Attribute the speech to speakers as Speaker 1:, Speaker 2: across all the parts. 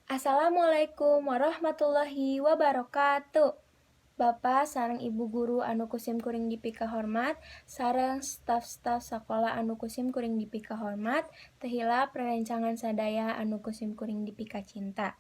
Speaker 1: Assalamualaikum warahmatullahi wabarakatuh. Bapak sareng Ibu guru anu ku sim kuring dipikahormat, sareng staf-staf sakola anu ku sim kuring dipikahormat, teu hilap rerencangan sadaya anu ku sim kuring dipikacinta.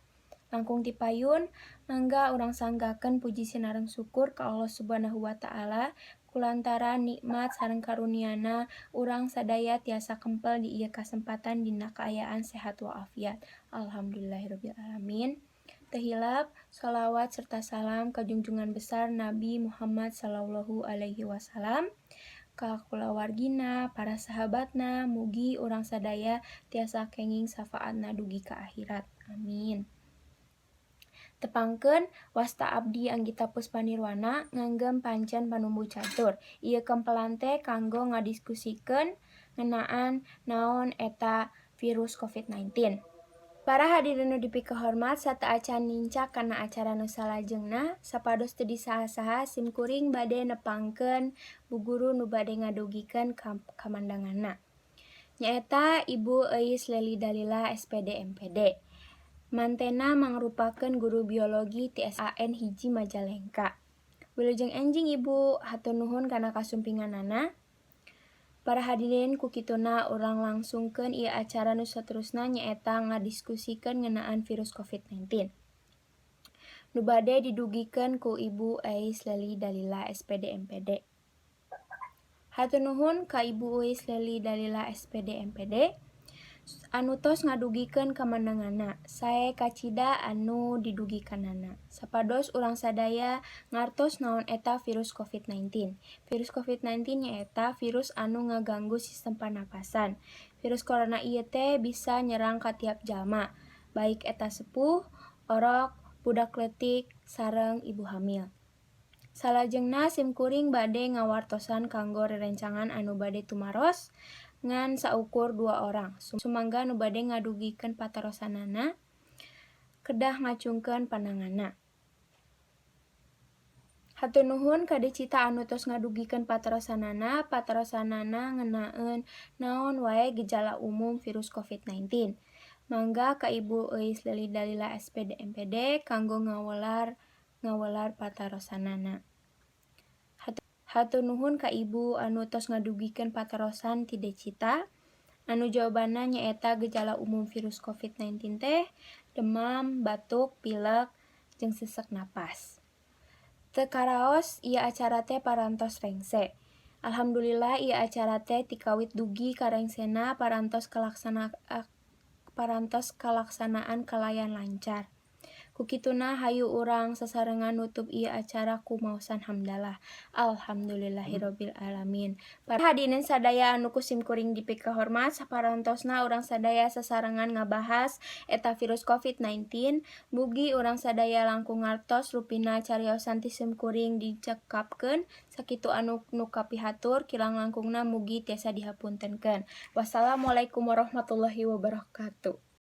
Speaker 1: Langkung ti payun, mangga urang sanggakeun puji sinareng syukur ka Allah Subhanahu wa Ta'ala kulantaran nikmat sareng karuniana urang sadaya tiasa kempel di ieu kasempatan dina kaayaan sehat walafiat. Alhamdulillahirabbil alamin. Teu hilap sholawat serta salam ka junjungan besar Nabi Muhammad sallallahu alaihi wasallam, ka kulawargina, para sahabatna, mugi urang sadaya tiasa kenging syafaatna dugi ka akhirat. Amin. Tepangkeun, wasta abdi Anggita Puspanirwana nganggem pancen panumbu catur. Ieu kempelan teh kanggo ngadiskusikeun ngeunaan naon eta virus COVID-19. Para hadirin nu dipikahormat, sateuacan nincak kana acara nu salajengna, sapados teu disaha-saha sim kuring bade nepangkeun bu guru nu bade ngadugikeun kamandanganna. Nyaeta Ibu Euis Leli Dalila, SPD, MPD. Mantena mangrupakeun guru biologi ti SAN 1 Majalengka. Wilujeng enjing, Ibu, hatur nuhun kana kasumpinganana. Para hadirin, ku kituna urang langsungkeun ieu acara nu saterusna, nyaeta ngadiskusikeun ngeunaan virus COVID-19. Nu bade didugikeun ku Ibu Euis Leli Dalila, SPD, MPD. Hatur nuhun ka Ibu Euis Leli Dalila, SPD, MPD anu tos ngadugikeun kamandanganna. Sae kacida anu didugikanana. Sapados urang sadaya ngartos naon eta virus COVID-19. Virus COVID-19 nyaeta virus anu ngaganggu sistem pernapasan. Virus corona ieu teh bisa nyerang ka tiap jalma, baik eta sepuh, orok, budak leutik, sareng ibu hamil. Salajengna sim kuring bade ngawartosan kanggo rerencangan anu bade tumaros ngan saukur dua orang. Sumangga nu bade ngadugikeun patarosanana kedah ngacungkeun pananganna. Hatur nuhun ka Decita anu tos ngadugikeun patarosanana. Patarosanana ngeunaan naon wae gejala umum virus COVID-19. Mangga ka Ibu Euis Leli Dalila, SPD, MPD kanggo ngawelar patarosanana. Hatur nuhun ka Ibu anu tos ngadugikeun patarosan ti Decita. Anu jawabanna nyaeta gejala umum virus COVID-19 teh demam, batuk, pilek, jeung sesek napas. Teu karaos ieu acara teh parantos rengse. Alhamdulillah, ieu acara teh ti kawit dugi ka rengsena parantos kalaksanaan kalayan lancar. Ku kituna hayu urang sasarengan nutup ieu acara ku maosan hamdalah. Alhamdulillahirabbil alamin. Para hadirin sadaya anu ku sim kuring dipikahormat, saparantosna urang sadaya sasarengan ngabahas eta virus COVID-19. Mugi urang sadaya langkung ngartos rupina cariosan ti sim kuring dicekapkeun. Sakitu anu nu kapihatur, kirang langkungna mugi tiasa dihapuntenkeun. Wassalamualaikum warahmatullahi wabarakatuh.